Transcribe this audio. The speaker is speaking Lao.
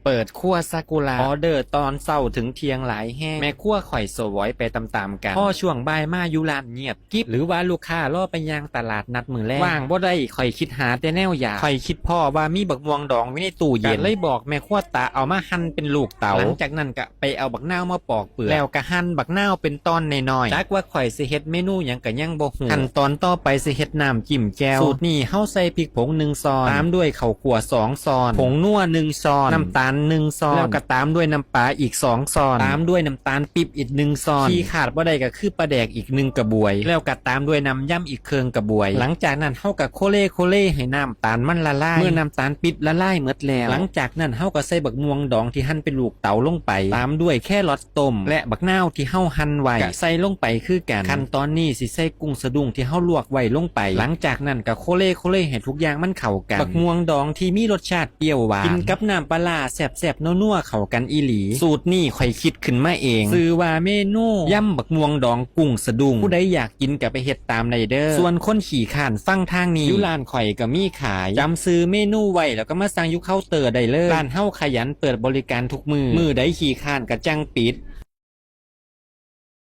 ເປີດຄົວຊາກຸຣະ ອອເດີຕອນເຊົ້າເຖິງທ່ຽງຫຼາຍແຮງ. ແມ່ຄົວຂ້ອຍສະຫວອຍໄປຕາມໆກັນ. ພໍຊ່ວງບ່າຍມາຢູ່ຮ້ານງຽບກິບ ຫຼືວ່າລູກຄ້າລໍໄປຍ່າງຕະຫຼາດນັດມື້ແລງ. ວ່າງບໍ່ໄດ້ ຂ້ອຍຄິດຫາແຕ່ແນວຢາກ. ຂ້ອຍຄິດພໍ້ວ່າມີບັກມ່ວງດອງຢູ່ໃນຕູ້ເຢັນ ກໍເລີຍບອກແມ່ຄົວຕາເອົາມາຫັ່ນເປັນລູກເຕົາ. ຫຼັງຈາກນັ້ນກໍໄປເອົາບັກນາວມາປອກເປືອກ ແລ້ວກໍຫັ່ນບັກນາວເປັນຕອນນ້ອຍໆ. ຈັກວ່າຂ້ອຍຊິເຮັດເມນູຫຍັງກໍຍັງບໍ່ຮູ້. ຂັ້ນຕອນຕໍ່ໄປຊິເຮັດນ້ຳຈິ້ມແຈ່ວ. ສູດນີ້ເຮົາໃສ່ພິກ ຜົງໜຶ່ງຊ້ອນ ຕາມດ້ວຍເຂົ້າຂົ້ວສອງຊ້ອນ, ຜົງນົວໜຶ່ງຊ້ອນ, ນ້ຳຕານໜຶ່ງຊ້ອນ ແລ້ວກໍຕາມດ້ວຍນ້ຳປາອີກສອງຊ້ອນ, ຕາມດ້ວຍນ້ຳຕານປີບອີກໜຶ່ງຊ້ອນ, ທີ່ຂາດບໍ່ໄດ້ກໍຄືປາແດກອີກໜຶ່ງກະບວຍ, ແລ້ວກໍຕາມດ້ວຍນ້ຳຢຳອີກເຄິ່ງກະບວຍ. ຫຼັງຈາກນັ້ນເຮົາກໍໂຄເລໂຄເລໃຫ້ນ້ຳຕານມັນລະລາຍ. ເມື່ອນ້ຳຕານປີບລະລາຍໝົດແລ້ວ, ຫຼັງຈາກນັ້ນເຮົາກໍໃສ່ບັກມ່ວງດອງທີ່ຫັ່ນເປັນລູກເຕົາລົງໄປ, ຕາມດ້ວຍແຄຣອດຕົ້ມ ແລະ ບັກນາວທີ່ເຮົາຫັ່ນໄວ້ ກະໃສ່ລົງໄປຄືກັນ. ຂັ້ນຕອນນີ້ຊິໃສ່ ກຸ້ງສະດຸ້ງທີ່ເຮົາລວກໄວ້ລົງໄປ. ຫຼັງຈາກນັ້ນກໍໂຄເລໂຄເລໃຫ້ທຸກຢ່າງມັນເຂົ້າກັນ. ບັກມ່ວງດອງທີ່ມີລົດຊາດປ່ຽວຫວານ ກິນກັບນ້ຳປາລ້າແຊບໆນົວໆ ເຂົ້າກັນອີ່ຫຼີ. ສູດນີ້ຂ້ອຍຄິດຂຶ້ນມາເອງ ຊື່ວ່າເມນູ ຢຳບັກມ່ວງດອງກຸ້ງສະດຸ້ງ. ຜູ້ໃດຢາກກິນກໍໄປເຮັດຕາມໄດ້ເດີ້. ສ່ວນຄົນຂີ້ຄ້ານຟັງທາງນີ້ ຢູ່ຮ້ານຂ້ອຍກໍມີຂາຍ. ຈຳຊື່ເມນູໄວ້ ແລ້ວກໍມາສັ່ງຢູ່ເຄົາເຕີໄດ້ເລີຍ. ຮ້ານເຮົາຂະຫຍັນເປີດບໍລິການທຸກມື້. ມື້ໃດຂີ້ຄ້ານກໍຈັ່ງປິດ.